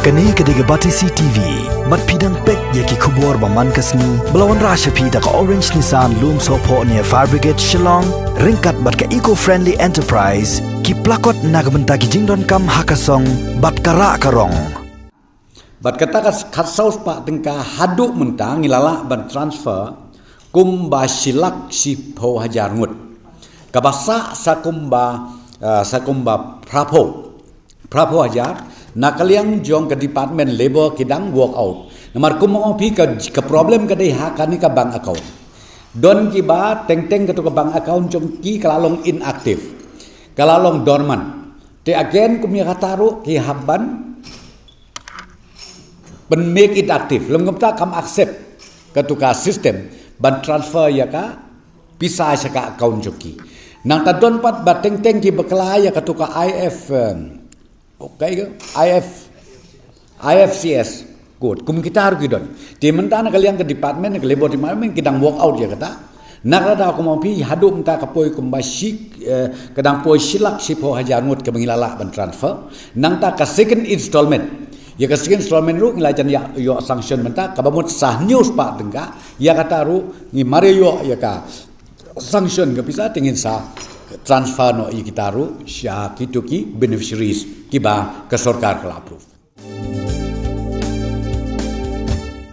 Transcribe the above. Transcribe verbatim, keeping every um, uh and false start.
Kane ka dei ka Batesi T V. Bad phi dang peit ïa ki khubor ba man ka sngi ba la wanrah sha phi da ka Orange Nissan Lumsohphoh near Fire Brigade Shillong, ryngkat bad ka Eco Friendly Enterprise, ki plakot na ka bynta ki jingdonkam ha ka song bad ka rah ka rong. Bad kata ka khatsaw spah tyngka haduh mynta ngi la lah ban transfer kumba shi lak shiphew hajar ngut. Kaba sah sa kumba, ah, sa kumba phraphew phraphew hajar na ka liang jong ka Department Labour ki dang work out. Namar kum ma ong phi ka, ka problem ka dei ha kane ka bank account. Don kiba teng teng katu ka bank account jong ki ka la long inactive, ka la long dormant. Te again kum ïa kata ruh ki hap ban pyn make it active. Lem kumta kam accept katu ka system ban transfer ïa ka pisa sha ka account jong ki. Nangta don pat ba teng teng ki bakla ïa katu ka I F, em, okay, ka I F, I F C S code. Kum kita ruh ki don. Te mynta na ka liang ka department, ka Labour Department ki dang work out ïa kata. Na ka daw kum ma ong phi haduh mynta ka poi kumba shi, eh, ka dang poi shi lak shiphew hajar ngut kaba ngi la lah ban transfer. Nangta ka second installment, ïa ka second installment ruh ngi la jan ïa, ïoh sanction mynta kaba mut sa hynñiew spah tyngka. Ïa kata ruh ngi mar ïoh ïa ka sanction ka pisa te ngin sa transfer noh ïa kita ruh sha kito ki beneficiaries kiba ka sorkar ka la approve.